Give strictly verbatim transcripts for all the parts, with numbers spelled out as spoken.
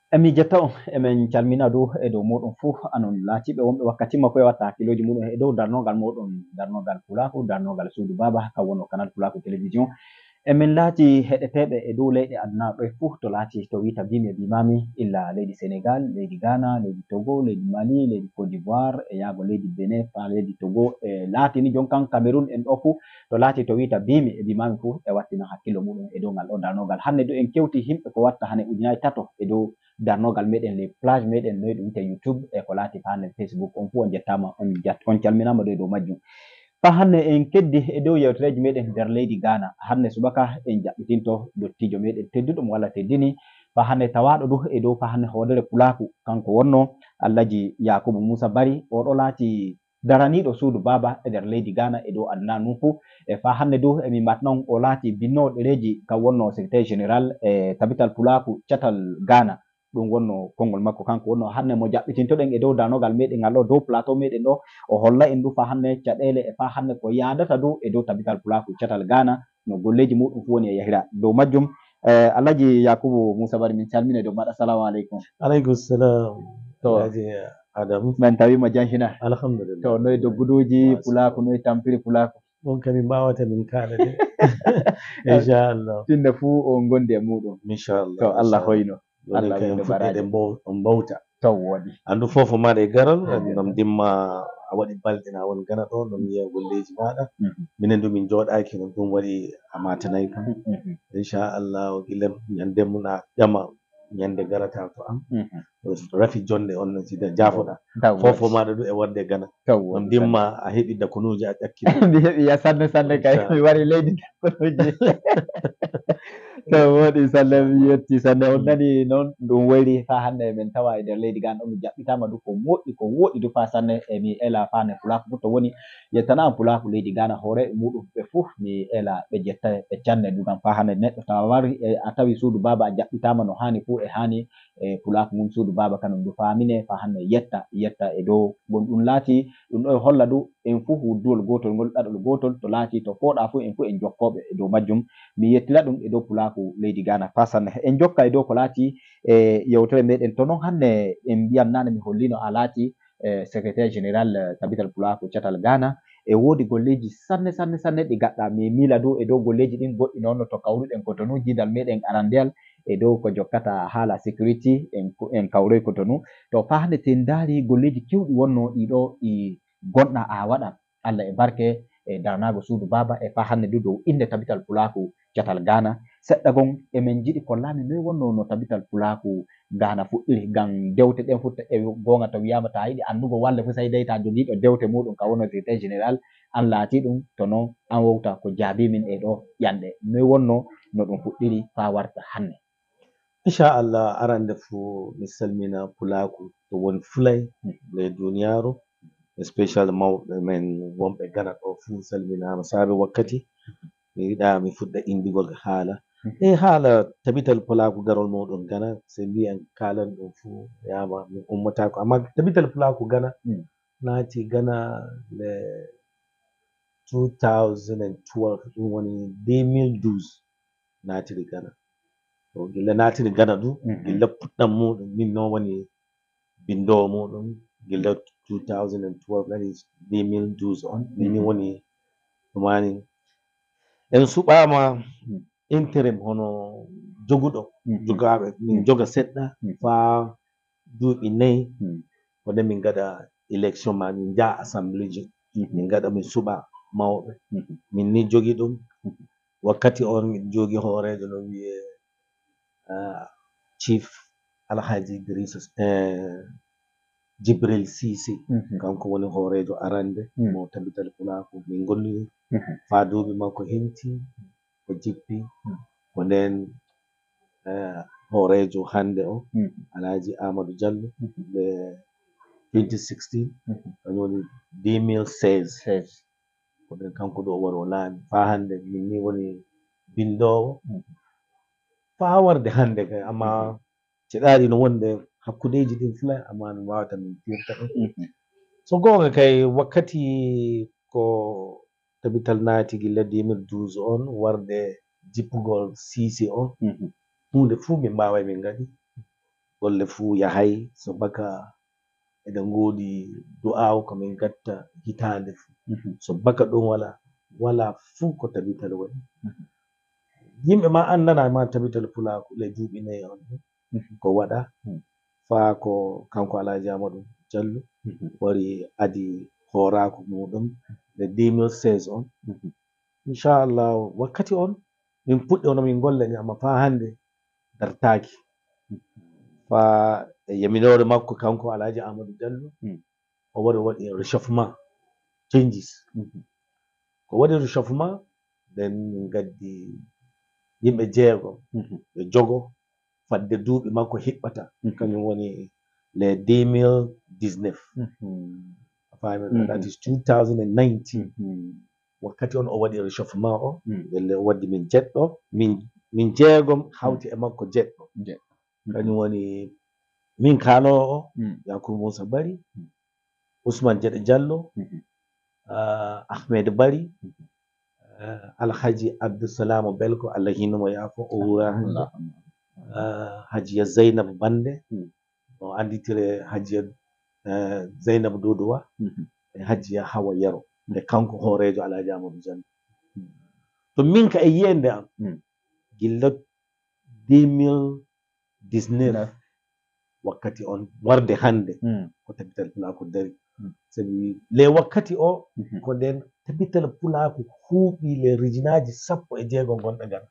Emi jetta on, emin calmina du e dow moɗon fuu, anon laatiiɓe wonɓe wakkati makko e watta hakkilooji muɗum e dow darnogal moɗon, darnogal Pulaaku, darnogal Suudu Baaba, ka wonno Kanal Pulaaku Télévision. Emin laati heɗeteeɓe e dow leyɗe aduna ɗoy fuu, to laati to wiita bimi e bimami, illa leydi Senegal, leydi Ghana, leydi Togo, leydi Mali, leydi Côte d'Ivoire, e yaago leydi Benin, faa leydi Togo, e laatini jon kan Cameroun en ɗo fuu, to laati to wiita bimi e bimami fuu, e wattina hakkillo muɗum e dow ngal ɗo darnogal. Hannde du en kewti himɓe ko watta hane ujunaaji tato e dow darnogal meɗen, les plages meɗen, noy ɗum wi'ete YouTube, e ko laati faa hannde Facebook. On fuu on jettaama, on jat-, on calminaama dow, dow majjum. Faa hannde en keddi e dow yewtereeji meɗen nder leydi Ghana. Hannde subaka en jaɓɓitinto dottiijo meɗen tedduɗo mo Allah teddini. Faa hannde tawaaɗo du e dow faa hannde hoodere Pulaaku, kanko wonno Alhaji Yakubu Musa Bari. Oo ɗo laati daraniiɗo Suudu Baaba e nder leydi Ghana e dow aduna nun fuu. E faa hannde du emi matna on, o laati binnoowo ɗereeji, kan wonno secrétaire général e Tabital Pulaaku Catal Ghana. Ɗum wonno konngol makko, kanko wonno hannde mo jaɓɓitintoɗen e dow darnogal meɗen ngal ɗo, dow plateau meɗen ɗo. O holla en du faa hannde caɗeele e faa hannde ko yaadata du e dow Tabital Pulaaku Catal Ghana, no golleeji muɗum fuu woni e yahira. Dow majjum, eh, Alhaji Yakubu Musa Bari, min calmine dow maɗa. Assalamu aleykum. Aleykum salam. To. Alhaji Adamu. Min tawiima jam hina. Alhamdulillah. To, noy dogguduuji Pulaaku, noy tampiri Pulaaku? Ɗum kam min mbaawata min kaala de. Inchallah. Tinno fuu on ngondi e muɗum. Inchallah. To, Allah hoyno. Ɗum Allah kam hoyno fuɗɗiiɗe baraaji. Mbow-, mbowta. Taw wooɗi. Anndu fof maɗa e garal, alhamdulillah. Ngam ndimma a waɗi balɗe na won Ghana ɗo, no mi yiya golleeji maɗa. Mhm. Minen du min jooɗaaki, no ɗum waɗi a matanay kam. Mhm. Inchallah, gila ñande mum na ƴama ñande garata to am. Mhm. Rafi jonde on no sida jaafoɗa. Taw fof wooɗi. Maɗa du e warde Ghana. Taw wooɗi. Ngam ndimma a heɓi dakonuuji a ƴakki. Mi heɓi ya sanne sanne kay. Inchallah. Mi wari leydi dakonuuji. Taw wooɗi sanne, mi yetti sanne. On nani noon ɗum wayri faa hannde min tawa e nder leydi Ghana ɗo mi jaɓɓitaama du ko moƴƴi, ko wooɗi du faa sanne. E mi ela faa ne Pulaaku fof to woni. Yettana am Pulaaku leydi Ghana hoore muɗum ɓe fof. Mi ela ɓe jetta ɓe canne du ngam faa hannde neɗɗo tawa wari e a tawi Suudu Baaba a jaɓɓitaama no haani fof e haani e Pulaaku mum Suudu Baaba kanum du faamine faa hannde yetta, yetta e dow ngon ɗum laati. Ɗum ɗo e holla du en fof wudduwol gootol ngol, ɗaɗol gootol, to laati to fooɗa fof en fof en jokkooɓe e dow majjum. Mi yettira ɗum e dow Pulaaku leydi Ghana faa sanne. En jokka e dow ko laati e yewtere meɗen. To noon hannde en mbiyan naane mi holliino a laati, eh, secrétaire général, eh, Tabital Pulaaku Catal Ghana. E woodi golleeji sanne, sanne, sanne ɗi gaɗɗa. Mi miila du e dow golleeji ɗin goɗɗi noon no to kawruɗen Cotonou, jiidal meɗen arandeyal e dow ko jokkata haala sécurité en, en kawroy Cotonou. To faa hannde to en ndaari golleeji kewɗi wonno ɗi ɗo ɗi gonɗa a waɗa. Allah e barke e darnaago Suudu Baaba e faa hannde du dow innde Tabital Pulaaku Catal Ghana. Seɗɗa gon emin njiɗi kollaami noy wonno no Tabital Pulaaku Ghana fuɗɗiri, ngam dewte ɗen fof e goonga to wiyaama ta yiɗi anndugo walle fof sai dey ta jogiiɗo dewte muɗum ka wonno secrétaire général, an laati ɗum, to noon an wowta ko jaabi min e ɗo ƴanɗe. Noy wonno no ɗum fuɗɗiri faa warta hannde? Inchallah, arande fof mi salmina Pulaaku to woni fulay, mhm, ley duniyaaru, especially mawɓe men wonɓe Ghana ɗo fof salminaama. Saabe wakkati, mi yiɗa mi fuɗɗa inndigol haala. Mhm. E haala Tabital Pulaaku garol muɗum Ghana, se mbiyen kaalan ɗum fof, yaama min ummotaako. Amma Tabital Pulaaku Ghana, mhm, naati Ghana le two thousand and twelve, ɗum woni deux mille douze naatiri Ghana. To gilla naatiri Ghana du, mhm, gilla puɗɗam muɗum, min noon woni binndoowo muɗum, gilla two thousand and twelve, kadi deux mille douze on, min ni, mhm, woni ɗumaani. En suɓaama, mhm, intérim hono joguɗo, mhm, jogaaɓe, min, mhm, joga seɗɗa, mhm, faa duuɓi nayi, mhm, ko nde min ngaɗa élection ma min njaa assemblée ji, mhm, min ngaɗa min suɓa mawɓe. Mhm. Min ni jogi ɗum. Mhm. Wakkati on min jogi hooreejo no wiye, ah, Chief Alhaji Idrissa, eh, Jibril Sisi. Mhm. Kanko woni hooreejo arande, mhm, mo Tabital Pulaaku. Min ngondiri, mhm, faa duuɓi makko henti, o jippi, mhm, ko nden, eh, hooreejo hannde o, mhm, Alhaji Amadou Diallo, mhm, ɓe twenty sixteen, mhm, kañum woni deux mille seize. Seize. Ko nden kanko ɗo o wari o laami. Faa hannde min ni woni binndoowo. Mhm. Faa warde hannde kay, amma, mhm, ceɗaaɗi no wonde hakkundeeji ɗin fula, amma mi waawata min firta ɗum. Mhm. So goonga kay, wakkati ko Tabital naati gilla deux mille douze on, warde jippugol Sisi on, mhm, huunde fuu min mbaaway min ngaɗi. golle fuu yahay, so baka eɗen ngoodi du'aaw ko min gatta hitaande fuu. So baka ɗum wala, wala fuu ko tabital waɗi. Yimɓe ma anndana ma tabital pulaaku le duuɓi nayi on ko waɗa, faa ko kanko Alhaji Amadou Diallo wari adi hooraaku muuɗum le deux mille seize on. Inchallah, wakkati on min puɗɗi ono min golla ni, amma faa hannde dartaaki. Faa e yaminoore makko kanko Alhaji Amadou Diallo, o wari waɗi réchauffement, changes. Ko waɗi réchauffement, nden min gaddi yimɓe jeego, ɓe jogo, fadde duuɓi makko hiɓɓata, kañum woni les deux mille dix-neuf. A faami? That is two thousand and nineteen. Wakkati on o waɗi réchauffement o, nden o waddi min jeɗɗo, min, min jeegom hawti e makko jeɗɗo. Kañum woni min kaanoowo o, Yakubu Moussa Bari, Ousmane Jeɗe Diallo, ah, Ahmed Bari, ah, Alhaji Abdou Salam Belko, Allah hinno mo yaafo, o wuura hannde. Ah, Hajiya Zainab Bande, no annditire Hajiya, eh, Zainab Dodowa, e Hajiya Hawa Yero, nde kanko hooreejo Alhaji Amadou Diallo. To min ka e yiyannde am, gilla deux mille dix-neuf, wakkati on warde hannde, ko tabital pulaaku dari. Sabi le wakkati o, ko nden tabital pulaaku huuɓi le rijinaaji sappo e jeego gonɗe Gana.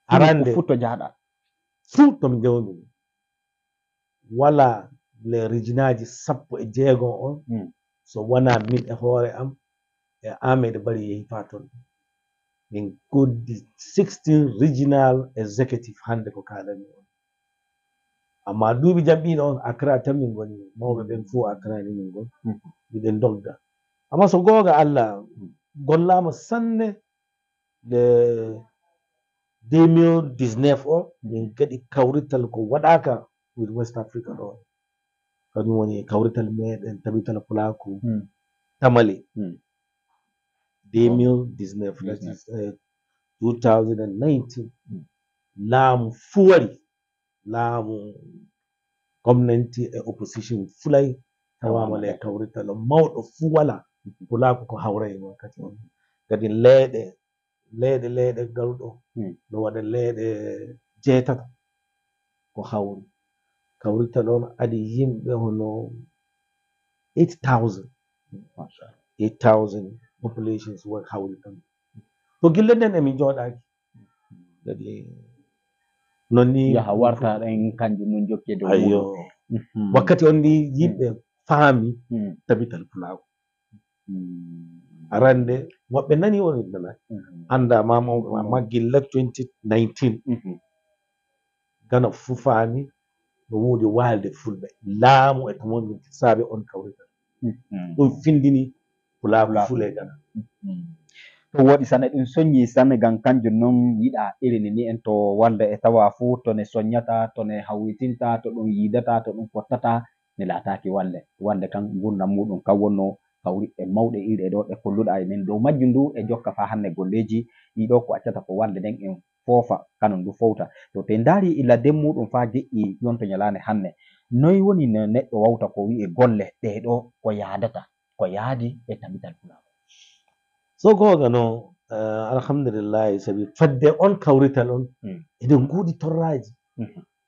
Arande futto jaaɗa. Fuu to mi jawmi. Wala le rijinaaji sappo e jeego on, so wonaa min e hoore am, e Ahmed Bari yehi faa ton. Min goddi sixteen regional executive hannde ko kaalami on. Amma duuɓi jam ɗiɗo on, Accra tan min ngoni, mawɓe ɓen fuu Accra ni min ngoni. Miɗen dogda. Amma so googa Allah, gollaama sanne le deux mille dix-neuf o, min gaɗi kawrital ko waɗaaka with West Africa ɗo. Kañum woni kawrital meɗen tabital pulaaku Tamale. Deux mille dix-neuf, that is, eh, two thousand and nineteen. Laamu fuu wari, laamu gomnanti e opposition fulay tawaama le kawrital o, mawɗo fuu wala. Pulaaku ko hawra e wakkati on. Kadi leeɗe, leeɗe, leeɗe galɗo no waɗa leeɗe jeetato ko hawri. Kawrital on adi yimɓe hono eight thousand. Eight thousand populations wa hawri ɗon. To gille nden e min jooɗaaki. Kadi non ni yaha warta ɗen kanjum non jokke dow. Ayyo. Wakkati on ndi yimɓe faami tabital pulaaku. Arande woɓɓe nani, woɓɓe nanaaki. Annda ma mawɓe ma, amma gilla twenty nineteen, Gana fuu faami no woodi waalde fulɓe. Laamu e ko woni saabe on kawrital. Ɗum findini pulaaku fuu le Gana. To woɗi sane, ɗum soññi sane, ngam kanjum non yiɗa irini ni en to walde e tawa fuu to ne soññata, to ne hawritinta, to ɗum yiidata, to ɗum fottata, ne laataaki walde. Walde kan ngurndan muuɗum kan wonno kawriɗe mawɗe iɗe ɗo ɗe kolluɗa e men dow majjum ndu e jokka faa hannde golleeji ɗiɗo ko accata ko walde nden en foofa, kanon ndu fowta. To te ndaari illa den muuɗum faa geƴƴi yonto nyalaande hannde, noy woni no neɗɗo wawta ko wi'e golle ɗee ɗo ko yaadata, ko yaadi e tabital pulaaku? So goonga no, eh, alhamdulillahi, sabi fadde on kawrital on, eɗen ngoodi torraaji.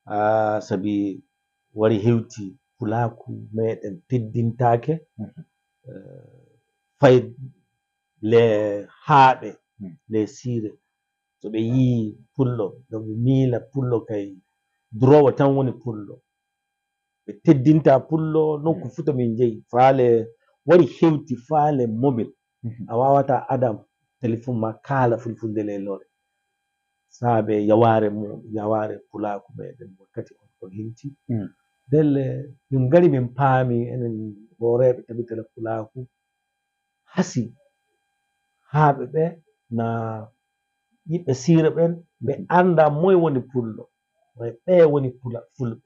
Ah, sabi wari hewti pulaaku meɗen teddintaake, eh, fay le haaɓe, le siire. So ɓe yii pullo, no ɓe miila pullo kay, duroowo tan woni pullo. Ɓe teddinta pullo, nokku fuu to min njehi. Faale wari hewti, faale mobil. A waawata adam telefon ma kaala fulfulde le lore. Saabe yawaare mo, yawaare pulaaku meɗen wakkati on ko hewti. Ndelle min ngari min paami enen hooreeɓe tabitela pulaaku hasi haaɓe ɓe na yiɓɓe siira ɓen, ɓe annda moye woni pullo, moye ɓe woni pula-, fulɓe.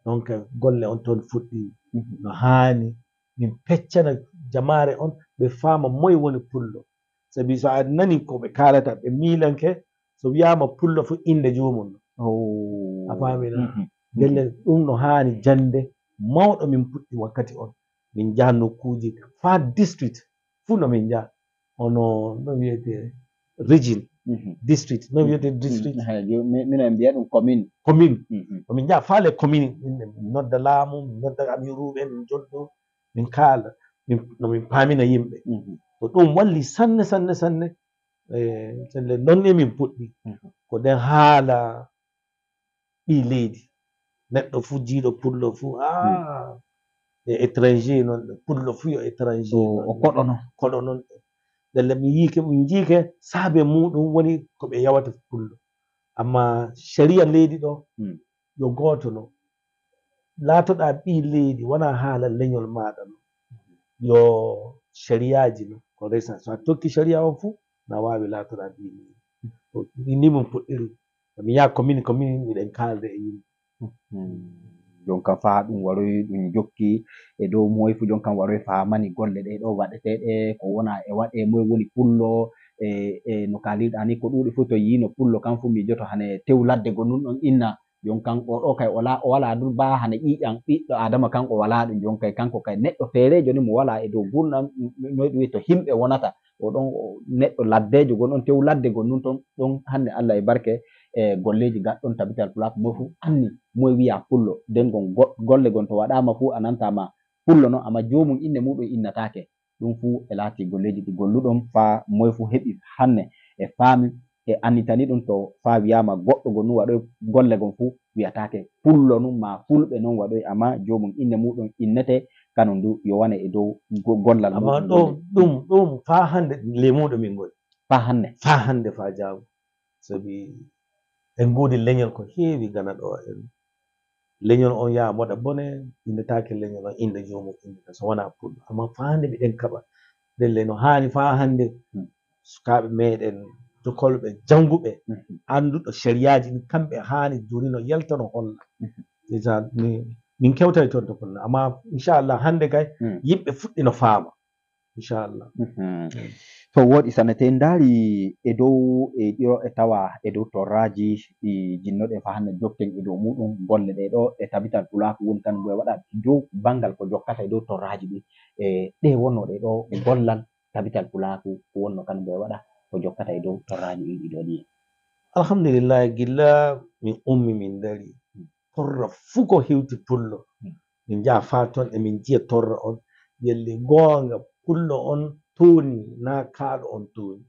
Donc, golle on toon fuɗɗi no haani min peccana jamaare on, ɓe faama moye woni pullo. Sabi so a nani ko ɓe kaalata, ɓe miilanke, so wiyaama pullo fu innde joomum no. Oh. A faami na? Mhm. Ndelle ɗum no haani jannde mawɗo min puɗɗi wakkati on. Min njaha nokkuuji faa district fuu no min njaha. Hono no wiyetee region, district, no wiyetee district. Mino en mbiya ɗum commune. Commune. Ko min njaha faa les communes, min nodda laamu, min nodda amiruuɓe, min njoddo, min kaala, no min paamina yimɓe. Ko ɗum walli sanne, sanne, sanne. Selle noon e min puɗɗi. Ko ɗen haala ɓii leydi. Neɗɗo fuu jiiɗo pullo fuu, ah, e étranger noon, pullo fuu yo étranger. O koɗo noon. Koɗo noon. Ndelle mi yiike, min njiike saabe muuɗum woni ko ɓe yawata pullo. Amma sariya leydi ɗo, yo gooto no. Laatoɗaa ɓii leydi, wonaa haala leñol maaɗa no. Yo sariyaaji no, ko resa. So a tokki sariya on fuu, na waawi laatoɗaa ɓii leydi. Ko ni min puɗɗiri. Mi yaha commune, commune, miɗen kaalda e yimɓe. Jon kan faa ɗum waroyi, ɗum jokki e dow moy fu, jon kan waroyi faamani golle ɗe ɗo waɗeteeɗe, ko wona e waɗe, moy woni pullo, e, e no kaalirɗaa ni, ko ɗuuɗi fu to yiino pullo kan fu miijoto hane tew ladde go nun ɗon inna. Jon kan o ɗo kay o la-, o walaa dun baa hane ƴiiƴan ɓiɗɗo Aadama kan o walaa ɗum. Jon kay kanko kay neɗɗo feereejo ni mo walaa e dow gurnɗan, noy ɗum wi'e to himɓe wonata. O ɗon o neɗɗo laddeejo gon ɗon tew ladde gon nun ton ɗon hande Allah e barke e golleeji gaɗɗon tabital pulaaku moy fu anni moy wi'a pullo. Den gon go-, golle gon to waɗaama fu a nanta ma pullo non, amma joomum inne muɗum innataake. Ɗum fu e laati golleeji ɗi golluɗon faa moy fu heɓi hanne e faami e annitani ɗum to faa wi'aama goɗɗo gon nun waɗoy golle gon fu wi'ataake pullo nun maa fulɓe non waɗoy, amma joomum inne muɗum innete kanon du yo wane e dow go-, gollal. Amma muɗum ɗum, ɗum, ɗum faa hande lemuɗo min ngoni. Faa hande. Faa hande faa jaago. Sabi en ngoodi leñol ko heewi gana ɗo en. Leñol on yaa moɗa bone, innetaake leñol on, innde joomum inneta, so wonaa pullo. Amma faa hande miɗen kaɓa. Ndelle no haani faa hande sukaaɓe meɗen, jokolɓe, jannguɓe, annduɗo sariyaaji ɗin, kamɓe haani jooni no yalta no holla. Déjà, mi-, min kewtay toon to pullo. Amma inchallah hande kay, yimɓe fuɗɗi no faama. Inchallah. To wooɗi sanne, te ndaari e dow, e ɗiyo e tawa e dow torraaji ɗi jinnoɗen faa hannde jokten e dow muɗum golle ɗe ɗo e tabital pulaaku woni kan mboye waɗa dow banngal ko jokkata e dow torraaji ɗi. E ɗe wonno ɗe ɗo gollal tabital pulaaku ko wonno kan mboye waɗa ko jokkata e dow torraaji ɗi ɗo ɗi. Alhamdulillah, gilla min ummi min ndari. Torra fuu ko hewti pullo. Min njaha faa toon e min njiya torra on. Yelli goonga pullo on tooni naa kaaɗo on tooni.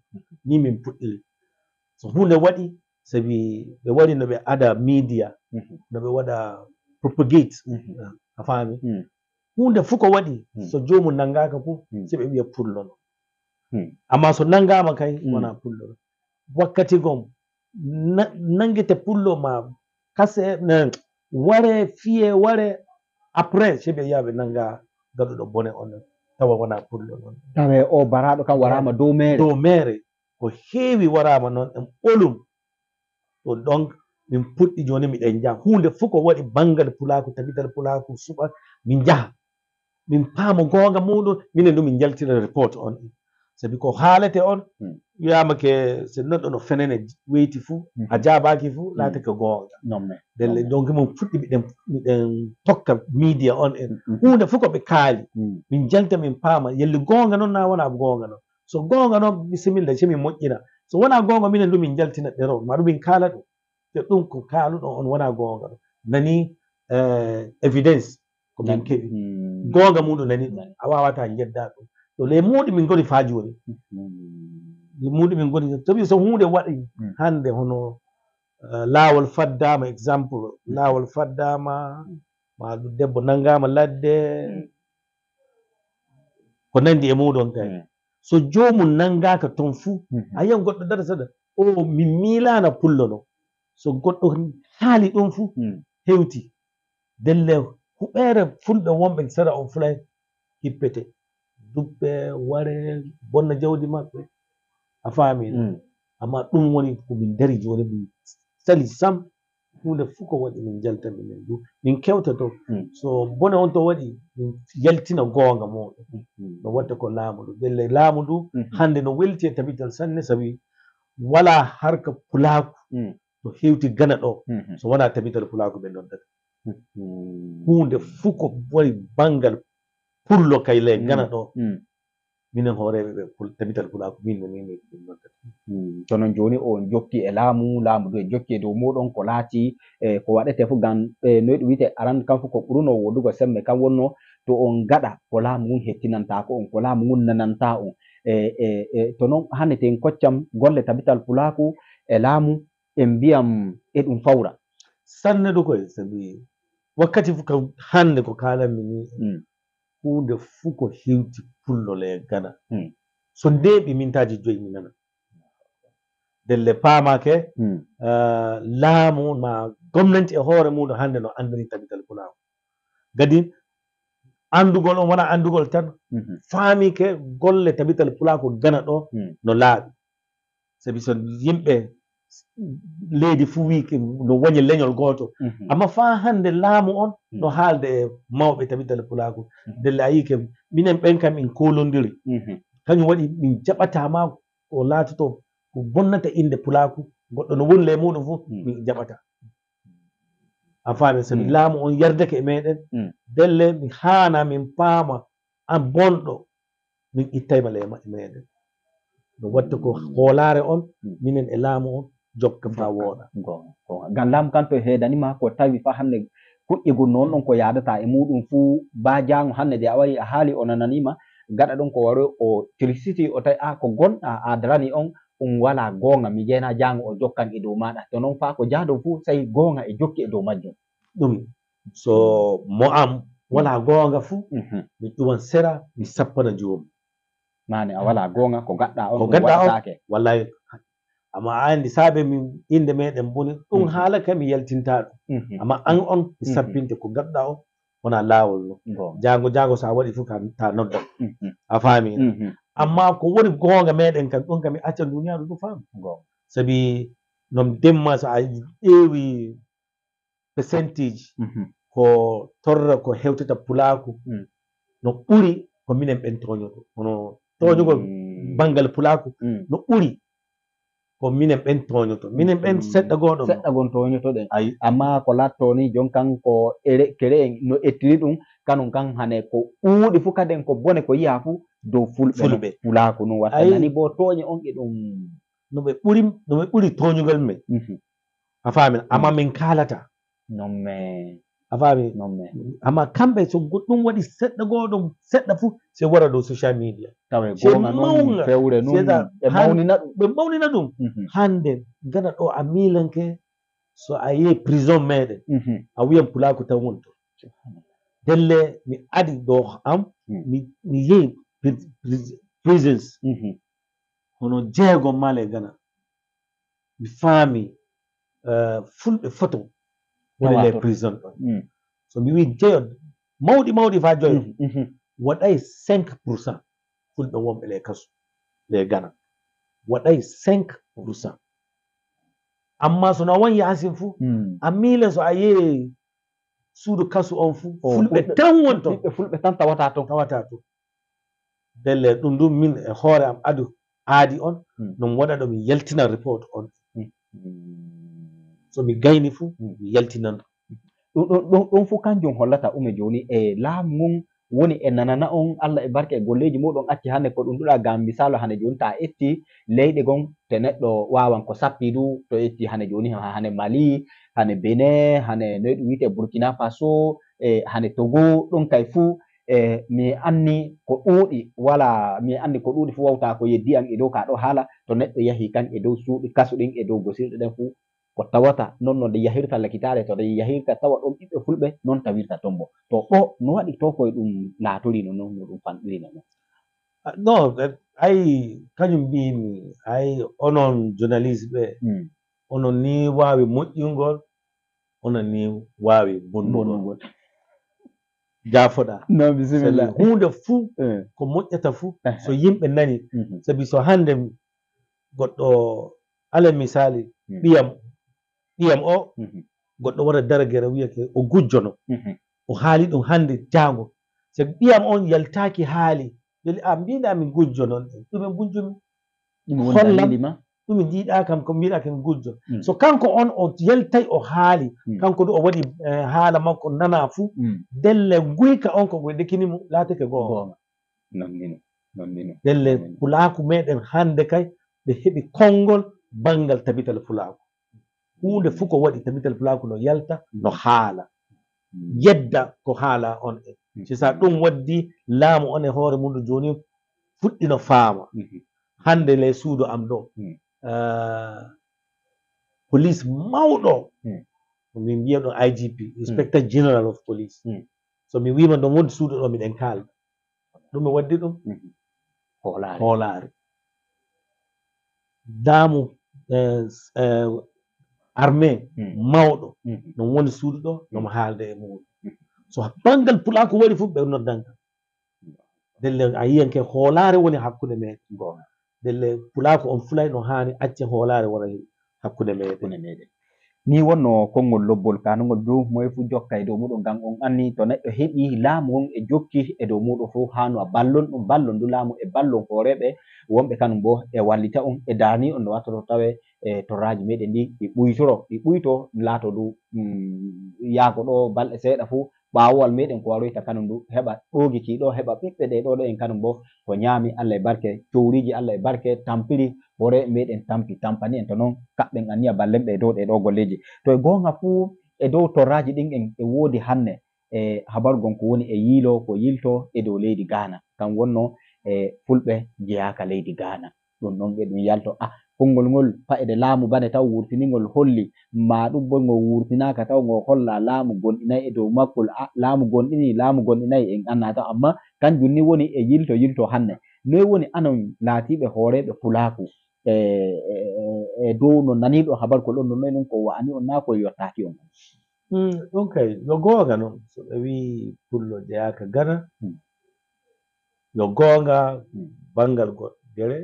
Ni min puɗɗiri. So huunde waɗi, sabi ɓe wari no ɓe ada media, no ɓe waɗa propagate. A faami? Huunde fuu ko waɗi, so joomum nanngaaka fuu, si ɓe wi'a pullo non. Amma so nanngaama kay, wonaa pullo non. Wakkati gom, na-, nanngite pullo ma kase, ne, ware, fiye, ware, après, si ɓe yi'a ɓe nannga gaɗuɗo bone on, tawa wonaa pullo non. Tawe o baraaɗo kam waraama dow meere. Dow meere, ko heewi waraama non, en ɓolum. To donc, min puɗɗi jooni miɗen njaha. Huunde fuu ko waɗi banngal pulaaku, tabital pulaaku, suɓa, min njaha. Min paama goonga muuɗum, minen du min njaltina report on. Sabi ko haalete on, wi'aama ke, so neɗɗo no fenene weyti fuu, a jaabaaki fuu, laatake goonga. Ndelle, donc, min puɗɗi miɗen, miɗen tokka media on en. Huunde fuu ko ɓe kaali, min njalta, min paama, yelli goonga non naa wonaa goonga non. So goonga non, bisimilla, si min moƴƴina. So wonaa goonga, minen du min njaltina ɗerewol, maa du min kaala ɗum. Te ɗum ko kaaluɗo on wonaa goonga. Nani, eh, evidence ko min keɓi. Goonga muuɗum nani ɗum. A waawataa njeddaa ɗum. To le muuɗum min ngoni faa jooni. Le muuɗum min ngoni. Sabi so huunde waɗi hannde hono, eh, laawol faddaama, exemple, laawol faddaama, maa ɗum debbo nanngaama ladde, ko nanndi e muuɗum kay. So joomum nanngaaka toon fuu, a yi'an goɗɗo dara saɗa, o min miilaana pullo non. So goɗɗo haali ɗum fuu, hewti. Ndelle huɓeere fulɓe wonɓe sera on fulay hippete. Duppe, ware, bonna jawdi maɓɓe. A faami? Amma ɗum woni ko min ndari jooni, min sali sam. Huunde fuu ko waɗi min njalta minen du. Min kewtoto. So bone on to waɗi, min yaltina goonga muuɗum. No watta ko laamu du. Ndelle laamu du, hannde no welti e tabital sanne, sabi walaa harka pulaaku to hewti gana ɗo. So wonaa tabital pulaaku ɓe noddata. Huunde fuu ko woni banngal pullo kay le gana ɗo. Minen hooreeɓe ɓe pul- tabital pulaaku min no min min noddata. To noon jooni on jokki e laamu, laamu du e jokki e dow muɗon ko laati e ko waɗete fof ngam e noy ɗum wiyte aran kam fof ko ɓurunoo wodugo semme kam wonno to on ngaɗa ko laamu ngun hettinanta ko on, ko laamu ngun nananta on. E e e to noon hannde ten koccam golle tabital pulaaku e laamu en mbiyam e ɗum fawra. Sanne ɗo koye sabi wakkati fof kam hannde ko kaalanmi ni huunde fuu ko hewti pullo le gana so ndeeɓi mintaaji joyi mi nana delle paamake laamu ma gomnanti e hoore muɗum hannde no anndani tabital pulaaku gadi anndugol on wona anndugol tan faamike golle tabital pulaaku gana ɗo no laaɓi sabi so yimɓe leydi fuu wii no woñi leñol gooto amma faa hannde laamu on no haalde e mawɓe tabital pulaaku ndelle a yii ke minen ɓen kam min koolondiri kañum waɗi min jaɓataa ma ko laatoto ko bonnata innde pulaaku goɗɗo no woni ley muɗum fof min jaɓataa a faami sabi laamu on yardake e meɗen ndelle mi haana min paama an bonɗo min ittayma ley maɓɓe meɗen no watta ko hoolaare on minen e laamu on jokka faa wooɗa ngam laamu kan to heedanima ko tawi faa hannde kuƴƴigol noon ɗon ko yaadata e muɗum fuu baa jaango hannde de a wari a haali o nananima gaɗa ɗum ko waro o tirsiti o tawi a ko gonɗa a darani on ɗum wala goonga mi jeyna jaango o jokkan e dow maɗa to noon faa ko jaadon fuu tawi goonga e jokki e dow majjum ɗum so mo am wala goonga fuu mi ɗuwan sera mi sappana joomum mani a wala goonga ko gaɗɗa on ko gaɗɗa on wallay amma a andi saabe min innde meɗen boni ɗum haala ka mi yaltinta ɗum amma an on mi sappinte ko gaɗɗa on wona laawol no jaango jaango so a waɗi fof ka ta nodda a faami amma ko woni goonga meɗen kan ɗum ka mi acca duniyaaru ɗum faam sabi non demma so a ƴeewi percentage ko torra ko hewtata pulaaku no ɓuri ko minen ɓen tooñoto hono tooñugol banngal pulaaku no ɓuri ko minen ɓen tooñoto minen ɓen seɗɗa goo ɗon seɗɗa gon tooñotoɗen ayi amma ko latto ni jon kan ko ere kere en no ettiri ɗum kanum kan hane ko ɗuuɗi fof kaden ko bone ko yiya fof dow fulɓe fulɓe pulaaku no watta nani bo tooñe on e ɗum no ɓe ɓuri no ɓe ɓuri tooñugol men a faami amma min kaalata non me a faami non me amma kamɓe so ɗum waɗi seɗɗa goo ɗum seɗɗa fof se wara dow social media tawe goonga non fewre non ɓe mawnina ɗum ɓe mawnina ɗum hannde gana ɗo a miilanke so a yehi prison meɗen a wiyan pulaaku tan woni to delle mi adi ɗo am mi yehi prisons hono jeego male gana mi faami fulɓe foto woni les prison ɗon so mi wi jeyo mawɗi mawɗi fa joyo waɗay cinq pour cent fulɓe wonɓe les kasu les gana waɗay cinq pour cent amma so na won yasin fuu a miile so a yehi suudu kasu on fuu fulɓe tan won ton ɓiɓɓe fulɓe tan tawata ton tawata ton delle ɗum ɗum min e hoore am adu aadi on no mi waɗa ɗo mi yaltina report on so mi gayni fuu mi yaltinan ɗum ɗum ɗum fof kanjum hollata ume jooni e laamu ngun woni e nanana on allah e barke e golleeji muɗum acci hannde ko ɗum ɗuɗa ngam misaalu hannde jooni ta etti leyɗe gon te neɗɗo wawan ko sappi du to etti hannde jooni hane mali hane bene hane noy ɗum wiyte burkina faso e hane togo ɗum kay fuu e mi anni ko ɗuuɗi wala mi anni ko ɗuuɗi fof wawta ko yeddi an e dow ka ɗo haala to neɗɗo yahi kan e dow suuɗi kasu ɗin e dow gosirɗe ɗen fof ko tawata non no nde yahirta lakitaare to nde yahirta tawa ɗon ɓiɓɓe fulɓe non tawirta tombo to ɗo no waɗi to koye ɗum laatorino non no ɗum fanɗirino non non ay kañum mbimi ay onon journaliste ɓe onon ni wawi moƴƴingol onon ni wawi bonnugol jaafoɗa non bisimilla hunde fuu ko moƴƴata fuu so yimɓe nani sabi so hande goɗɗo ala misali ɓiyam ɓiyam o goɗɗo wara dara gere wiyake o gujjono o haali ɗum hande jango sabi ɓiyam on yaltaki haali weli a mbiɗa min gujjo noon ɗumen gujjumi hollam Ɗum mi jiiɗaa kam ko mbiɗa ken gujjo. So kanko on o yaltay o haali, kanko du o waɗi eh, haala makko nanaa fuu, delle guyka on ko ɓe dekini mo laatake goonga. Goonga. Nonnino, nonnino. Delle pulaaku meɗen hannde kay ɓe heɓi konngol banngal tabital pulaaku. Huunde fuu ko waɗi tabital pulaaku no yalta, no haala. Yedda ko haala on en. C'est ça ɗum waddi laamu on e hoore mum ɗo jooni fuɗɗino faama. Hannde le suudu am ɗo police mawɗo min mbiya ɗum I G P, Inspector General of Police. So mi wiima ɗon wondi suudu ɗo miɗen kaalda, ɗum mi waddi ɗum hoolaare. Laamu armée mawɗo no woni suudu ɗo nomo haalda e muɗum. So banngal pulaaku wari fof ɓe noddan kam. Delle a yiyan ke hoolaare woni hakkunde meɗen. Delle pulaaku on fulay no haani acce hoolaare wona hakkunde meɗen. Ni wonno konngol lobbol kanungol du moye fu jokka e dow muɗum ngam on anni to neɗɗo heɓi laamu on e jokki e dow muɗum fof hano a ballon ɗum ballon du laamu e ballon hooreɓe wonɓe kanum bo e wallita on e daani on no wattoto tawe e torraji meɗen ndi ɗi ɓuytoro ɗi ɓuyto laato du yaago ɗo balɗe seeɗa fof ɓaawowal meɗen ko waroyta kanum du heɓa ɗoogiti ɗo heɓa ɓiɓɓe ɗe ɗo ɗo en kanum bo ko ñaami Allah e barke cowriji Allah e barke tampiri hoore meɗen tampi tampani en to noon kaɓɓen anniya ballen ɓe e dow ɗe ɗo golleji to e goonga fuu e dow torraji ɗin en e woodi hanne e habaru gon ko woni e yiilo ko yilto e dow leydi Gaana kan wonno e fulɓe jeyaaka leydi Gaana ɗum noon e ɗum yalto ah konngol ngol fa'ede laamu bane taw wurtiningol holli ma ɗum bo ngo wurtinaaka taw ngo holla laamu gonɗinay e dow makkol ah laamu gonɗini laamu gonɗinay en anna taw amma kanjum ni woni e yilto yilto hanne noy woni anon laatiiɓe hooreeɓe pulaaku e e dow no naniiɗo habar ko ɗon no noy ɗum ko wa'ani on naa ko yottaaki on ɗum kay yo goonga noon so ɓe wii pullo jeyaaka gana yo goonga banngal goɗɗo gere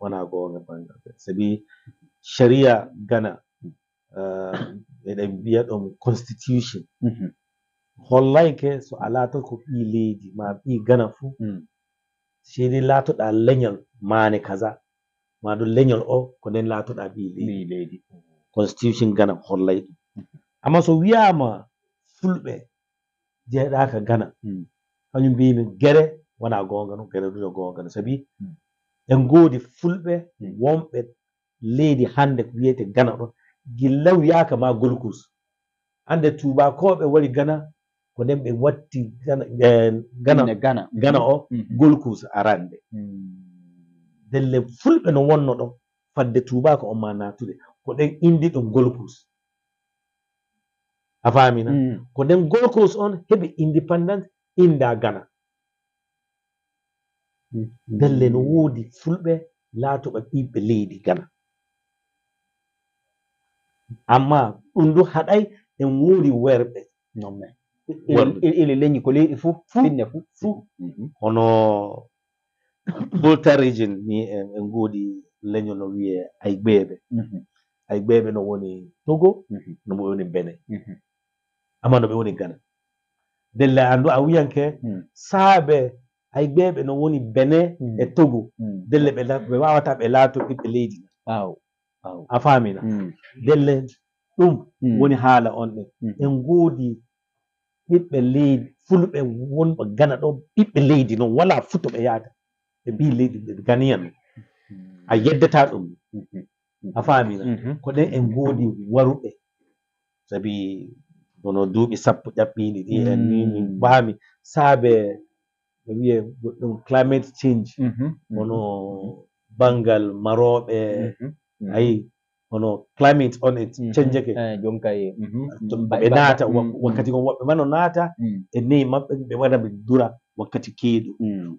wonaa goonga banngal gere sabi shari'a gana eɗen mbiya ɗum constitution hollayke so a laatoto ko ɓii leydi ma ɓii gana fuu seydi laatoɗaa leñol maane kaza ma ɗum leñol o ko nden laatoɗaa ɓii leydi constitution gana hollay ɗum amma so wiyaama fulɓe jeeɗaaka gana kañum mbiymi gere wona goonga no gere ɗum yo goonga no sabi en ngoodi fulɓe wonɓe leydi hannde ko wiyete gana ɗon gilla wiyaaka ma golkus hannde tuubakooɓe wari gana ko nden ɓe watti gana gana gana o golkus arande ndelle fulɓe no wonno ɗon fadde tuubaako on ma naatude ko ɗen indi ɗum golkus a faamina ko nden golkus on heɓi indépendance inda gana ndelle no woodi fulɓe laatoɓe ɓiɓɓe leydi gana amma ɗum du haɗay en woodi werɓe nomme ili leñi ko leyɗi fuu finne fuu fuu hono volta region ni en en ngoodi leñol no wiyee aybeeɓe aybeeɓe no woni togo no woni bene amma no ɓe woni gana ndelle anndu a wiyanke saabe aybeeɓe no woni bene e togo ndelle ɓe la- ɓe waawata ɓe laato ɓiɓɓe leydi waaw a faamina ndelle ɗum woni haala on ɗen en ngoodi ɓiɓɓe leydi fulɓe wonɓe gana ɗo ɓiɓɓe leydi noon wala futo ɓe yaata ɓe mbi leydi ɓe ganiyan a yeddata ɗum a faamina ko ɗen en ngoodi waruɓe sabi hono duuɓi sappo ƴaɓɓiindi ɗi en ni min mbaami saabe no wiyee goɗɗum climate change hono banngal marooɓe ayi hono climate on e cenjeke jonkay ɓe naata wakkati kon woɓɓe mano naata e neyi maɓɓe ɓe waɗa ɓe dura wakkati keeɗu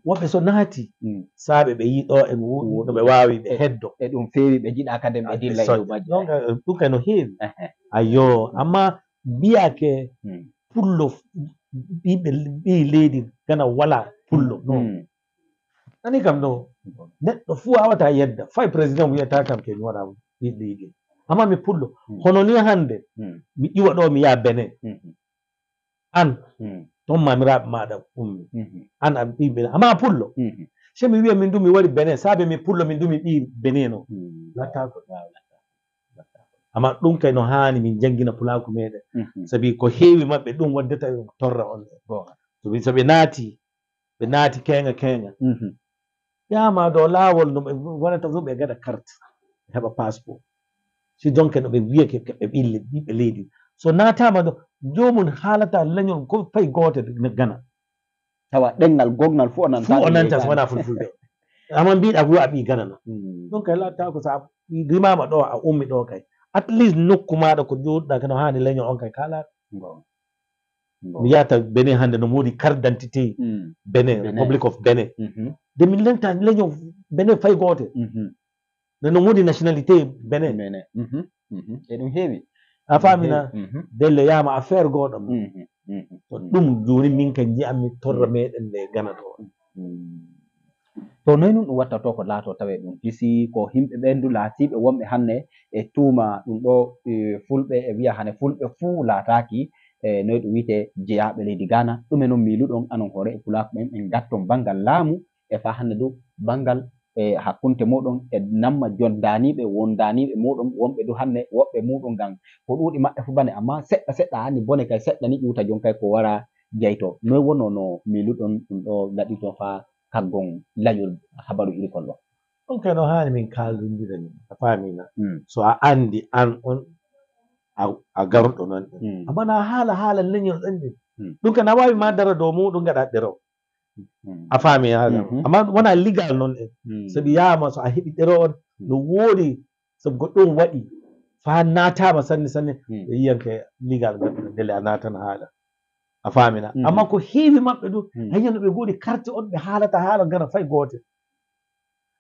woɓɓe so naati saabe ɓe yi ɗo en wuɗi no ɓe waawi ɓe heddo e ɗum feewi ɓe jiɗa kaden ɓe dilla e dow majji ɗum kay no heewi ayo amma mbiyake pullo ɓiɓe ɓi leydi gana wala pullo non ani kam no neɗɗo fuu wawata yedda fay président wiyata kam ke mi waɗa ɓiɓɓe yiɗi amma mi pullo hono ni hannde mi iwa ɗo mi yaha bene an ton mamiraaɓe maɗa ummi an a ɓiɓɓe amma pullo Se mi wiya min du mi wari Benin, saabe mi pullo min du mi ɓii Benin no. Hmm. Lattaako. Waaw, lattaako. Lattaako. Amma ɗum kay no haani min janngina pulaaku meeɗen. Mhm. Sabi ko heewi maɓɓe ɗum waddata torra on. Goonga. Sabi so ɓe naati, ɓe naati keeŋa keeŋa. Mhm. Yaama ɗo laawol no ɓe wonata ɗum ɓe gaɗa carte, ɓe heɓa passeport. Si donc no ɓe wiyake ɓe ɓille, ɓiɓɓe leydi. So naataama ɗo, joomum haalata leñol ko fay gooto ne Gana. Tawa ɗenngal gogngal fof o nanta. Fof o nanta, so wonaa fulfulde. Amma mbiɗa ko a ɓii Gana na. Hmm. Ɗum kay laataa ko so a rimaama ɗo, a ummi ɗo kay. At least nokku maaɗa ko jooɗuɗaa kay no haani leñol on kay kaalaa. Goonga. Goonga. Mi yahata Benin hannde no moodi carte d'identité. Hmm. Benin, Benin. Republic of Benin. Mhm. De min lenta leñol Benin fay gooto. Mhm. Nde no woodi nationalité Benin. Benin. Mhm, mhm. E ɗum heewi. A faami na? Mhm. Delle yaama affaire gooɗo. Mhm, mhm, to mhm. Ɗum jooni min ka nji'anmi torra mhm. Meɗen nde Gana ɗo. Mhm. To noy nun ɗum watta to ko laato tawe ɗum hisi ko himɓe ɓen du laatiiɓe wonɓe hanne e tuuma ɗum ɗo, e, fulɓe e wiya hane fulɓe fuu laataaki e noy ɗum wiyte jeyaaɓe leydi Gana. Ɗume non miiluɗon anon hoore e pulaaku ɓen ɓen gatton banngal laamu e faa hannde du banngal e hakkunte muɗum e namma joddaaniiɓe, wondaaniiɓe muɗum, wonɓe du hannde woɓɓe muɗum ngam ko ɗuuɗi maɓɓe fu bane, amma seɗɗa seɗɗa anni bone kay seɗɗa ni ƴuuta jon kay ko wara jeyto. Noy wonno no miiluɗon ɗum ɗo gaɗito faa kaggon lañol habaru irikol ɗo? Ɗum kay no haani min kaaldondira ni, a faami na? Mm. So a anndi an on a, a garɗo non ɗen. Mm. Amma na haala haala leñol ɗen ɗin. Mm. Ɗum kay na waawi ma dara dow muɗum gaɗa ɗero. Mm. A faami haala. Mhm. Amma wona legal non en. Mm. Sabi yaama so a heɓi ɗero on, mm. No woodi sabu ko ɗum waɗi. Faa naataama sanne sanne, mm. Ɓe yiyan ke legal ngal, ndele a naatan haala. A faami na? Mhm. Amma ko heewi maɓɓe ɗum, mm. Hayya no ɓe goodi carte on, ɓe haalata haala ngara fay goote.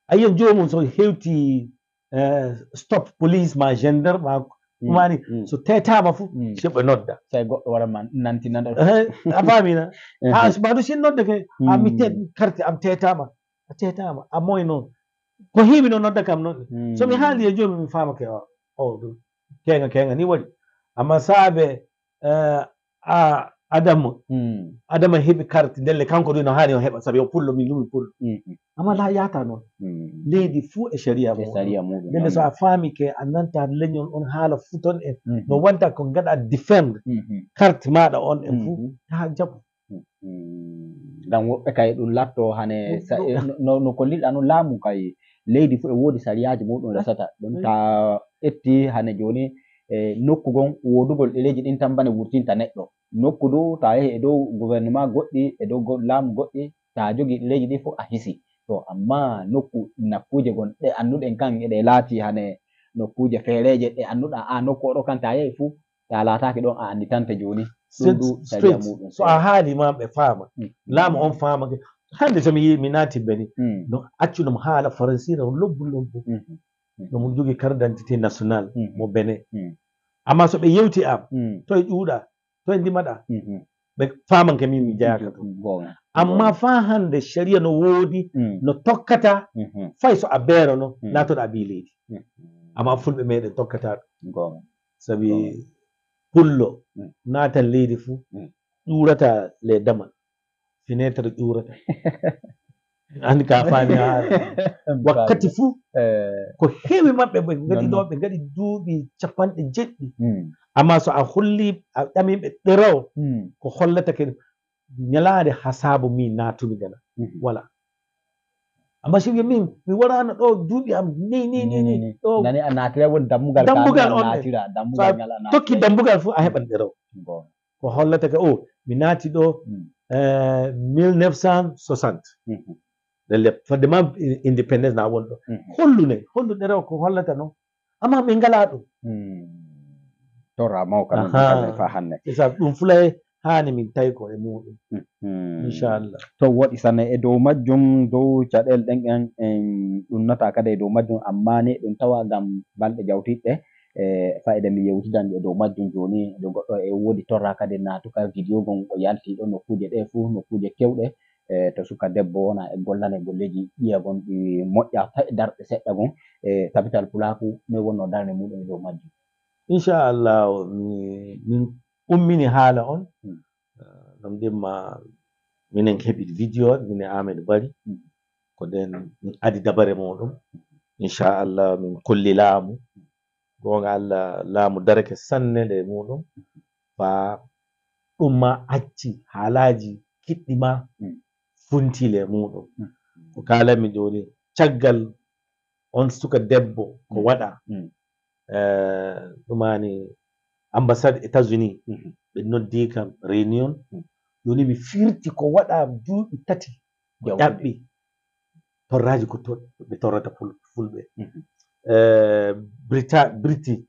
A yiyan joomum so hewti, eh, stop police ma gendarme ma, mm. Ɗumani, mm. So teetaama fu, mm. Se ɓe nodda. Say goɗɗo wara ma nanti nanda. Eh, a faami na? Mhm. Ha, so ma ɗum si nodda ke, a mi te-, mm. Carte am teetaama. A teetaama. A moy noon. Ko heewi noon nodda kam noon. Mm. So mi haali e jooni mi faamake o. O, ɗum. Keeŋa, keeŋa ni waɗi. Amma saabe, eh, a, Adama, mm. Adama heɓi carte, ndelle kanko ɗum no haani o heɓa, sabi o pullo, min ɗum mi pullo. Mm, mm. Amma la yaata noon. Mm. Leydi fuu e sharia muɗum. E sharia muɗum, ndelle noon. So a faami ke, a nanta leñol on haala futon en. Mm, mm. No wanta ko ngaɗa defend. Mm, mm. Carte maaɗa on en fuu, mm, mm. Taa jaɓu. Mm, mm. Ngam woɓɓe kay ɗum latto hane ɗum, sa-, ɗum. E, no, no, no ko liɗɗa no laamu kay leydi fuu e woodi sariyaaji muɗum resata. Ɗum mm. Ta etti hane jooni e nokku gon woodugol ɗeleeji ɗin tan bane wurtinta neɗɗo. Nokku du, ta yehi e dow gouvernement goɗɗi, e dow go-, laamu goɗɗi, ta jogii ɗeleeji ɗin fof a hisi. To, amma nokku, nakkuuje gon ɗe annduɗen kan, eɗe laati hane nokkuuje feereeje, ɗe annduɗaa a nokku oɗo kan, ta yehi fof, ta laataaki ɗon, a annditante jooni. Ɗum du sariya muɗum. So a haali ma ɓe faama. Mm. Laamu on faamake. Hannde so mi yii, mi naati Benin. Mm. No accu ɗum haala faransiire on lobbu lobbu. Mm. Mm. No mun jogii carte d'identité nationale mm. Mo Benin. Mm. Amma so ɓe yewti am, mm. Toye ƴuuɗa? Toye ndimaɗa? Mhm. Ɓe faamanke min mi jeyaaka ɗum. Goonga. Amma goonga. Faa hannde sharia no woodi, mm. No tokkata, mhm. Fay so a beerono, mm. Laatoɗa ɓii leydi. Mm. Amma fulɓe meɗen tokkata ɗum. Goonga. Sabi goonga. Pullo, mm. Naatan leydi fuu, mm. Ƴuurata le damal. Fenêtre ƴuurata. An ka faami haa wakkati fuu, eh. Ko heewi maɓɓe ɓe ngaɗi ɗo, ɓe ngaɗi duuɓi capanɗe jeɗɗi. Hmm. Amma so a holli, a ƴami ɓe ɗerewo, hmm. Ko hollata ke ñalaande hasaabu mi naatumi Gana. Hmm. Wala. Amma si wiya min, mi waraano ɗo duuɓi am, ni, ni, ni, ni, ni. Ɗo nani a naatira woni dambugal, dambugal ka on naatira, dambugal ngal a naatira. Tokki dambugal fuu, a heɓan ɗerewo. Bon. Ko hollata ke, o, mi naati ɗo, mm. Eh, mille neuf cent soixante. Mhm. Ɗelle, fodde ma indépendance na won ɗo. Mhm. Hollu ne, hollu ɗerewo ko hollata noon. Amma min ngalaa ɗum. Mm. Torra mawka noon, aha. Ɗum fa hannde. C'est ça, ɗum fulay haani min tawi ko e muɗum. Mhm. Inchallah. To woɗi sanne e dow majjum, dow caɗeele ɗen en, en ɗum nata kadi e dow majjum, amma ni ɗum tawa ngam balɗe jawtiɗɗe. E fayda mi yewtidan e dow majjum jooni, ɗo goɗɗo e woodi torra kadi naatuka vidéo gon o yalti ɗo nokkuuje ɗe fuu, nokkuuje kewɗe, e to suka debbo wona e gollane golleeji ƴiya gon ɗi moƴƴa ta-, darɗe seɗɗa gon, e tabital pulaaku noy wonno darnde muɗum e dow majjum? Inchallah, mi, min ummini haala on. Hmm. Eh, ɗum ɗimma minen heɓi vidéo on, minen Amadou Barry. Hmm. Ko ɗen min adi dabare muɗum. Inchallah, min kolli laamu. Goonga Allah, laamu darake sanne nde muɗum. Fa ɗum ma acci haalaaji kiɗɗi ma funti le muɗum. Ko kaalanmi jooni, caggal on suka debbo ko waɗa, eh, ɗumani ambassade États-Unis, ɓe noddi kam réunion. Jooni mi firti ko waɗa duuɓi tati ko ƴaɓɓi torraaji ko to-, ɓe torrata ful-, fulɓe. Eh, Brita-, Briti-,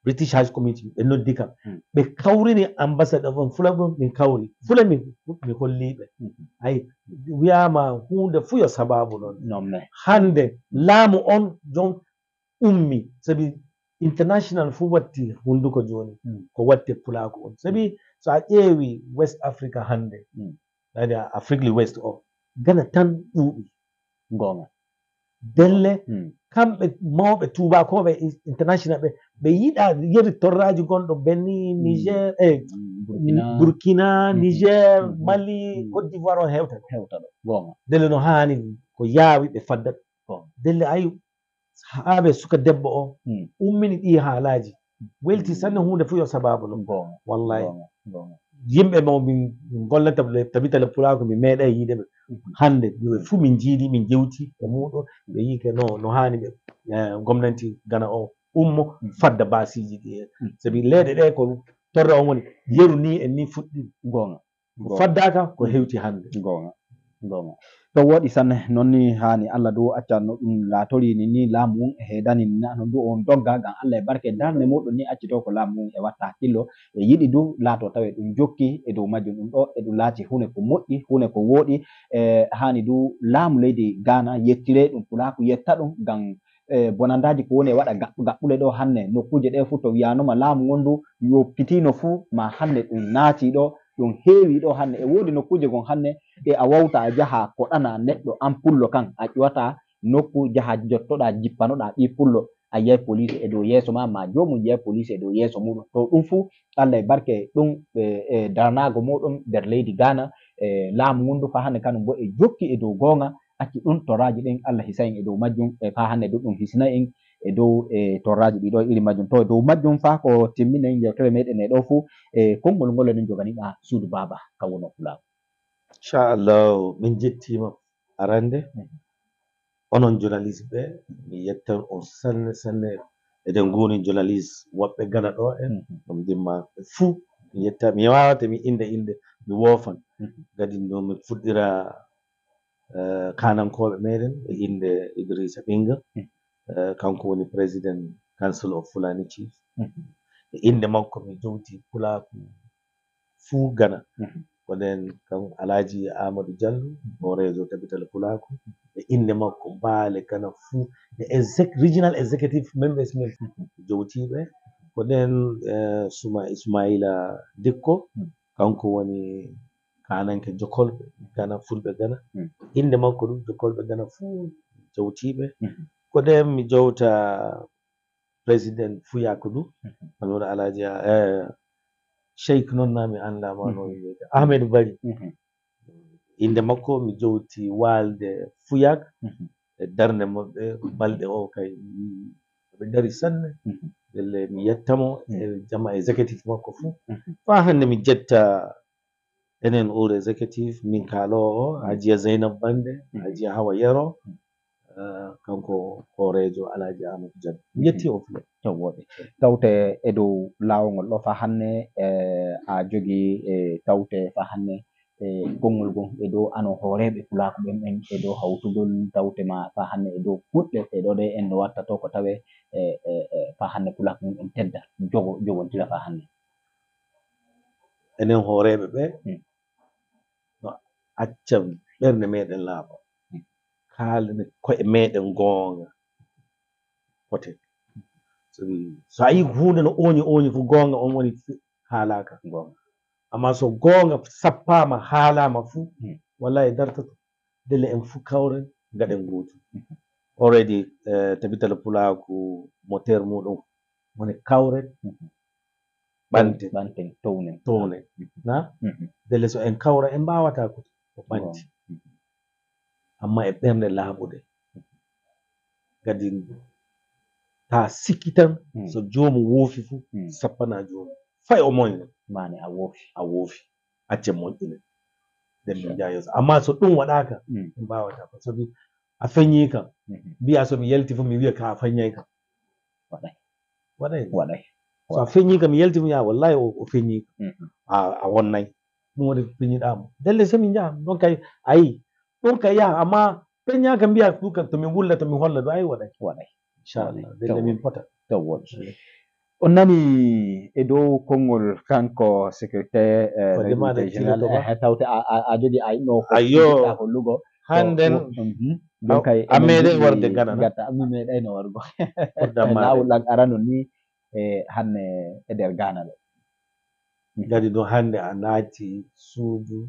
British High Committee, ɓe noddi kam. Ɓe kawrini ambassade on fula ɗum, min kawri. Fula min, mi holli ɓe. Ay, wiyaama huunde fuu yo sabaabu noon. Noon ne. Hannde laamu on jon ummi, sabi international fuu watti hunnduko jooni. Ko watte pulaaku on. Sabi so a ƴeewi West Africa hannde, yani Afrique de l'Ouest o, Ghana tan ɗuuɗi. Goonga. Delle, kamɓe mawɓe tuubakooɓe i-, international ɓe, ɓe yiɗa yeri torraaji gonɗo Benin, Niger, eh, Burkina. Burkina, Niger, Mali, Côte d'Ivoire on hewta ɗo. Hewta ɗo. Goonga. Delle no haani ko yaawi ɓe fadda ɗo. Goonga. Delle ayi haa ɓe suka debbo o ummini ɗi haalaaji. Welti sanne, huunde fuu yo sabaabu ɗum. Goonga. Wallahi. Goonga, goonga. Yimɓe mo min, min gollata le, tabita le pulaaku, mi meeɗay yiide ɓe. Hannde, ɓe fuu min njiidi, min jewti e muuɗo, ɓe yii ke no, no haani ɓe, eh, gomnanti Gana o ummo, fadda baasiiji ɗi heen. Sabi leeɗe ɗe ko torra on woni, yeru ni en ni fuɗɗi. Goonga. Ko faddaaka, ko hewti hannde. Goonga. Goonga. To wooɗi sanne, noon ni haani Allah du acca no ɗum laatori ni, ni laamu ngun e heedani ni, no ndu on dogga, ngam Allah e barke darnde muɗum ni acci to ko laamu ngun e watta hakkillo, e yiɗi du laato tawe ɗum jokki e dow majjum. Ɗum ɗo e ɗum laati huune ko moƴƴi, huune ko wooɗi, e haani du laamu leydi Ghana yettire ɗum, pulaaku yetta ɗum ngam, e, bonandaaji ko woni e waɗa gaɓɓu-, gaɓɓule ɗo hannde. Nokkuuje ɗe fuu to wiyanoma laamu ngun du yoppitiino fuu, ma hannde ɗum naati ɗo, ɗum heewi ɗo hannde. E woodi nokkuuje gon hannde ɗe a wawta a jaha koɗana neɗɗo an pullo kan, a ƴuwata nokku jaha jottoɗa jippanoɗa ɓii pullo, a yiyay police e dow yeeso ma, ma joomum yiyay police e dow yeeso muɗum. To ɗum fuu Allah e barke ɗum, e, e darnaago muɗum nder leydi Ghana, e laamu ngun du faa hannde kanum bo e jokki e dow goonga, acci ɗum torraaji ɗin Allah hisa en e dow majjum, e faa hannde du ɗum hisina en e dow, e torraaji ɗi ɗo iri majjum. To e dow majjum faa ko timminen yewtere meɗen e ɗo fuu, e konngol ngol eɗen jogani ma suudu baaba ka wono pulaaku. Inchallahu, min jettiima arande. Onon journaliste ɓe, mi yettan on sanne, sanne. Eɗen ngooni journaliste woɓɓe Gana ɗo en, ɗum dimma ɓe fuu. Mi yetta, mi waawata mi innda innde, mi woofan. Kadi no mi fuɗɗira, eh, kaanankooɓe meɗen e innde Idrissa Ɓinga. Eh, kanko woni President Council of Fulani Chief. E innde makko mi jowti pulaaku fuu Gana. Ko nden kan Alhaji Amadou Diallo, hooreejo Tabital Pulaaku, e innde makko Baale Gana fuu, e exec-, regional executive members men jowtiiɓe. Ko nden, eh, Suma-, Ismaila Dikko, kanko woni kaananke Jokolɓe Gana, Fulɓe Gana. Innde makko ɗum Jokolɓe Gana fuu jowtiiɓe. Ko nden mi jowta President Fuyaku du, hono woni Alhaji, eh, Cheikh noon na mi annda ma no wi'ete, Ahmed Bari. Innde makko mi jowti waalde Fuyak e darnde maɓɓe balɗe o kay ɓe dari sanne. Ndelle mi yettamo e jama executive makko fuu. Faa hannde mi jetta enen ur executive min kaaloowo o, Hajiya Zeynab Bande, Hajiya Hawa Yero, eh, kanko hooreejo Alhaji Amadou Diallo. Mi yetti on fuu. Taw wooɗi. Tawte e dow laawol ngol ɗo faa hannde, eh, a jogii, eh, tawte faa hannde, eh, konngol ngol e dow ano hooreeɓe pulaaku ɓen, ɓen e dow hawtugol tawte ma faa hannde e dow kuɗɗe ɗe ɗo ɗe en no watta to ko tawe, eh, eh, eh, faa hannde pulaaku mum en tedda, jogo-, jogontira faa hannde. Enen hooreeɓe ɓe, no acca ɓernde meɗen laaɓa. Kaalen ko'e meɗen goonga. Foten. So, so a yii huunde no ooñi ooñi fu goonga on woni haalaaka. Goonga. Amma so goonga sappaama, haalaama fu, wallahi dartoto. Ndelle en fu kawren, ngaɗen gootum. Already, eh, Tabital Pulaaku moteur muɗum woni kawren, ɓanten. Ɓanten, townen. Townen. Na? Ndelle so en kawra, en mbaawata ko, ko ɓanti. Amma e ɓernde laaɓude. Kadi ta sikki tan, hmm, so joomum woofi fu, hmm, sappana joomum. Fay o moyno. Mane a woofi. A woofi. Acce moƴƴine. Den min, inchallah, jaa yeeso. Amma so ɗum waɗaaka, hmm, ɗum mbaawata ko. Sabi a feññii kam. Mhm. Mbiya so mi yalti fu, mi wiya ka a feññay kam. Waɗay. Waɗay. Waɗay. So a feññii kam, mi yalti fu, ya wallahi o, o feññii kam. Mhm. A, a wonnay. Ɗum waɗi ko peñiɗaa mo. Delle so min njaha. Ɗum kay, ayi. Ɗum kay yaha, amma peññaaka mbiya ɗum kam to min wulla, to min holla ɗum, ayi waɗay. Waɗay. Inchallah. Waɗay. Delle min pota. Taw woɗi. On nani e dow konngol kanko secrétaire, eh, régional, eh, tawte a, a, a jogi a inno ko, ayyo, jiɗɗa hollugo. Hannden, mhm, ɗum kay a meeɗay warde Gana na? Gatta, mi meeɗayno wargo. Laawol lan arano ni, e hanne e nder Gana ɗo. Kadi ɗo hannde a naati suudu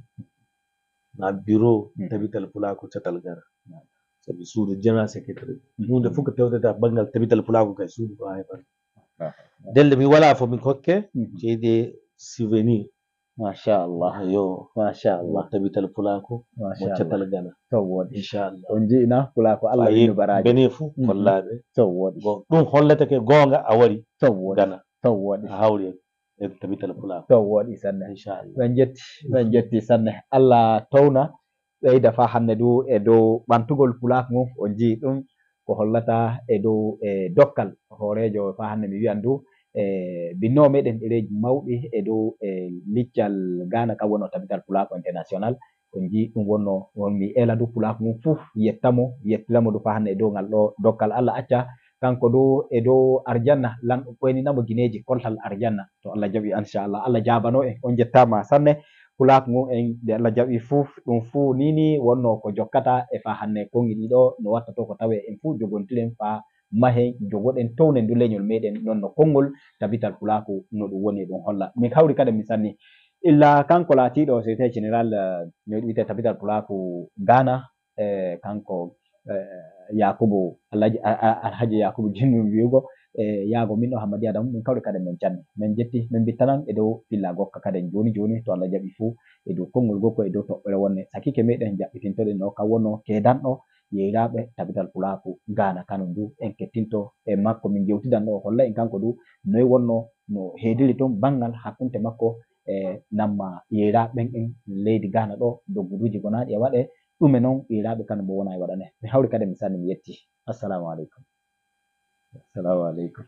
na bureau, hmm, tabital pulaaku catal Gana. Hmm. Sabi suudu general secretary. Hmm. Huunde fof ko tewtata banngal tabital pulaaku kay suudu ko haa heɓata. Ah. Delle mi wala fof mi kokke, hmm, ceede souvenir. Machallah. Yo. Machallah. Tabital pulaaku mo, machallah, catal Gana. Taw woɗi. Inchallah. On nji'ina pulaaku Allah. Fayi wino baraji. Bene fof, hmm, kollaaɓe. Taw woɗi. Go-, ɗum hollata ke goonga a wari. Taw woɗi. Gana. Taw woɗi. A hawri en. E tabital pulaaku. To woɗi sanne. Inchallah. Ɓen jetti, ɓen jetti sanne. Allah towna, ɓeyda fa hannde du e dow ɓantugol pulaaku ngun, on njii ɗum ko hollata e dow, e dokkal hooreejo fa hannde mi wiyan du, e binnoowo meɗen ɗereeji mawɗi e dow, e liccal Gana, kan wonno tabital pulaaku international. On njii ɗum wonno, on mi eela du pulaaku ngun fuu yetta mo, yettira mo du fa hannde e dow ngal ɗo dokkal. Allah acca kanko du e dow arjanna, lanɗo ɓoynina mo gineeji koltal arjanna. To Allah jaɓi, inchallah, Allah jaabano en, on jettaama sanne. Pulaaku ngun en, nde Allah jaɓi fuu, ɗum fuu ni ni wonno ko jokkata e fa hannde kongi ɗiɗo, no watta to ko tawe en fuu jogontiren fa mahen, jogoɗen, townen du leñol meɗen, non no konngol tabital pulaaku no ɗum woni e ɗum holla. Min hawri kadi mi sanni. Illa kanko laatiiɗo secrétaire général, eh, no wi'etee tabital pulaaku Gana, eh, kanko, eh, Yakubu, Alhaji, a, a, Alhaji Yakubu Jinnu wi'ugo, eh, yaago min ɗo Hammadi Adamu, min kawri kadi min canni. Min jetti, min mbittanan e dow filla gokka kadi jooni jooni, to Allah jaɓi fuu, e dow konngol gokko, e dow toɓɓere wonne. Sakike meɗen jaɓɓitintoɗen no ka wonno keedanɗo yeyraaɓe tabital pulaaku Gana kanum du. En kettinto e makko, min jewtidan ɗo, o holla en kanko du noy wonno, no heediri toon banngal hakkunte makko e namma yeyraaɓe ɓen en leydi Gana ɗo, dogguduuji gonaaɗi e waɗe, ɗume noon yeyraaɓe kanum bo wona e waɗane. Mi hawri kadi mi sanni, mi yetti. Assalamu aleykum. Assalamu aleykum.